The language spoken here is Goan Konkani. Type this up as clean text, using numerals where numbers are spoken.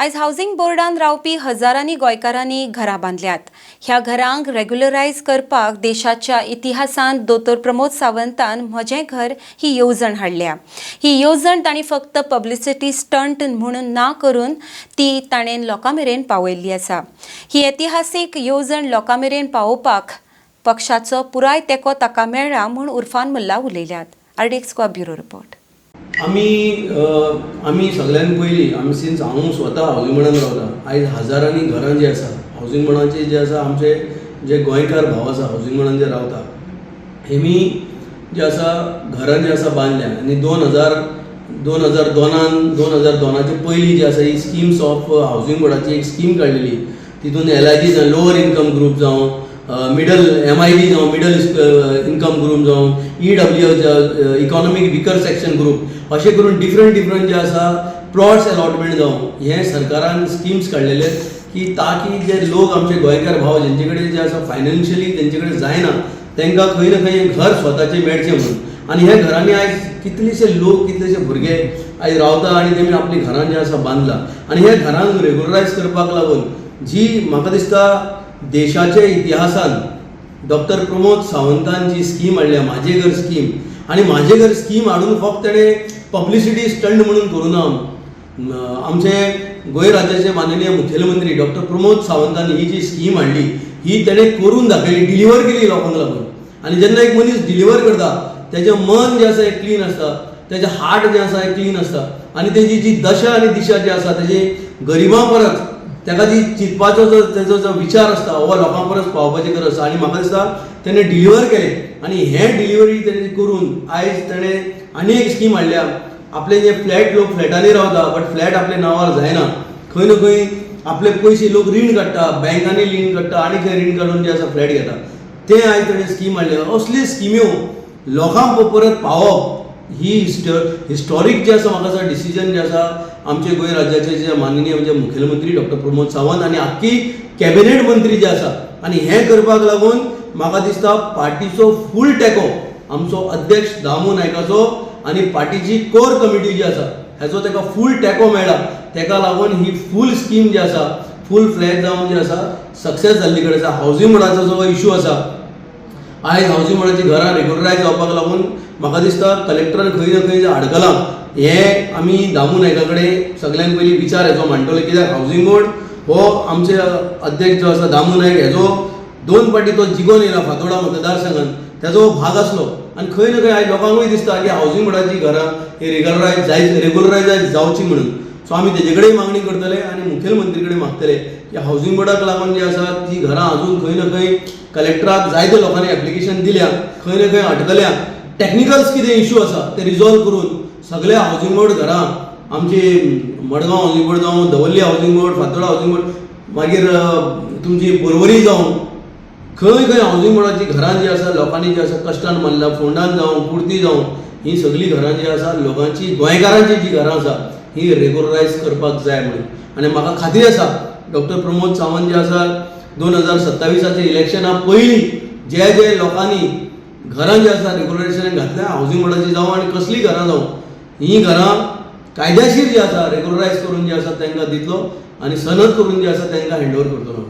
आयज हावसिंग बोर्डान रावपी हजारांनी गोंयकारांनी घरां बांदल्यात. ह्या घरांक रेग्युलरायज करपाक देशाच्या इतिहासांत दोतोर प्रमोद सावंतान म्हजें घर ही येवजण हाडल्या. ही येवजण तांणी फक्त पब्लिसिटी स्टंट म्हणून ना करून ती ताणें लोकां मेरेन पावयल्ली आसा. ही ऐतिहासीक येवजण लोकां मेरेन पावोवपाक पक्षाचो पुराय तेंको ताका मेळ्ळा म्हूण उर्फान मुल्ला उलयल्यात. RDX Goa bureau report. आमी सगळ्यान पयलीं आमी सिन्स हांव स्वता हावजींग बोर्डान रावता. आयज हजारांनी घरां जीं आसा हावजींग बोर्डाची जे आसा, आमचे जे गोंयकार भाव आसा हावजींग बोर्डान जे रावता, हेमी जे आसा घरां जी आसा बांदल्या आनी 2002 2002नान 2002चे पयलीं जी आसा ही स्किम्स ऑफ हावजींग बोर्डाची एक स्कीम काडलेली. तितून एलआयजी जावं, लोअर इन्कम ग्रूप जावं, मिडल एमआयजी जावं, मिडल इन्कम ग्रूप जावं, EW, economic weaker section group, अशें करून डिफरंट डिफरंट जे आसा प्लॉट्स अलॉटमेंट जावं, हे सरकारान स्किम्स काडलेले की ताकी जे लोक आमचे गोंयकार भाव जेंचे कडेन जे आसा फायनान्शियली तेंचे कडेन जायना, तांकां खंय ना खंय घर स्वताचें मेळचें म्हणून. आनी ह्या घरांनी आयज कितलेशे लोक, कितलेशे भुरगे आयज रावता आनी तेमी आपलीं घरां जीं आसा बांदला. आनी ह्या घरांक रेगुलरायज करपाक लागून जी म्हाका दिसता देशाच्या इतिहासान डॉक्टर प्रमोद सावंतान जी स्कीम हाडल्या, म्हाजें घर स्कीम, आनी म्हाजें घर स्कीम हाडून फक्त ताणें पब्लिसिटी स्टंट म्हणून करूं ना. आमचे गोंय राज्याचे माननीय मुखेलमंत्री डॉक्टर प्रमोद सावंतान ही जी स्कीम हाडली, ही ताणें करून दाखयली, डिलिव्हर केली लोकांक लागून. आनी जेन्ना एक मनीस डिलिव्हर करता, तेजें मन जें आसा हें क्लीन आसता, तेजें हार्ट जें आसा हें क्लीन आसता आनी तेजी जी दशा आनी दिशा जी आसा तेजी गरिबां परस ताका जी चिंतपाचो जो तेजो जो विचार आसता हो लोकां परस पावपाची गरज आसा. आनी म्हाका दिसता तेणें डिलिव्हर केलें आनी हें डिलिव्हरी तेणें करून आयज तेणें आनी एक स्कीम हाडल्या. आपले जे फ्लॅट, लोक फ्लॅटांनी रावता बट फ्लॅट आपल्या नांवार जायना. खंय ना खंय आपले पयशे लोक रीण काडटा, बँकांनी रीण काडटा आनी खंय रीण काडून जे आसा फ्लॅट घेता. ते आयज तेणें स्कीम हाडल्या. असली स्किम्यो लोकांक परत पावप ही हिस्टॉरीक जे आसा म्हाका दिसता डिसिजन जे आसा आमचे गोंय राज्याचे जे माननीय म्हणजे मुखेलमंत्री डॉक्टर प्रमोद सावंत आनी आख्खी कॅबिनेट मंत्री जे आसा. आनी हें करपाक लागून म्हाका दिसता पार्टीचो फूल तेंको आमचो अध्यक्ष दामू नायकाचो आनी पार्टीची कोर कमिटी जी आसा हेचो ताका फूल तेंको मेळ्ळा. ताका लागून ही फूल स्कीम जी आसा फूल फ्लॅज जावन जी आसा सक्सेस जाल्ली कडेन आसा. हावजींग बोर्डाचो जो इशू आसा, आयज हावजींग बोर्डाचीं घरां रेगुलरायज जावपाक लागून म्हाका दिसता कलेक्टरान खंय ना खंय जे अडकलां, हें आमी दामू नायका कडेन सगळ्यान पयलीं विचार हेचो मांडटले. कित्याक हावजींग बोर्ड हो आमचे अध्यक्ष जो आसा दामू नायक हेजो दोन फावटी तो जिखोन येयला फातोडा मतदारसंघान, तेजो भाग आसलो आनी खंय ना खंय आयज लोकांकूय दिसता की हावजींग बोर्डाचीं घरां ही रेगुलरायज जाय, रेगुलरायज जावची म्हणून. सो आमी तेजे कडेन मागणी करतले आनी मुखेलमंत्री कडेन मागतले की हावजींग बोर्डाक लागून जी आसा ती घरां अजून खंय ना खंय कलेक्टराक जायते लोकांनी एप्लिकेशन दिल्या, खंय ना खंय अटकल्या. टॅक्निकल्स कितें इशू आसा ते रिजॉल्व करून सगळे हावजींग बोर्ड घरां आमची मडगांव हावजींग बोर्ड जावं, दवर्ली housing board, Fatorda housing board, मागीर तुमची पर्वरी जावं, खंय खंय हावजींग बोर्डाची घरां जी आसा लोकांनी जी आसा कश्टान बांदला, फोंडान जावं, कुर्ती जावं, ही सगळीं घरां जी आसा लोकांची, गोंयकारांची जी घरां आसा ही रेगुलरायज करपाक जाय म्हणून. आनी म्हाका खात्री आसा डॉक्टर प्रमोद सावंत जे आसा 2027आच्या इलेक्शना पयलीं जे जे लोकांनी घरां जी आसा रेगुलरायजेशनाक घातल्या, हावजींग बोर्डाची जावं आनी कसलीं घरां जावं, ही घरां कायदेशीर जी आसा रेगुलरायज करून जे आसा तांकां दितलो आनी सनद करून जे आसा तांकां हँड ओवर करतलो.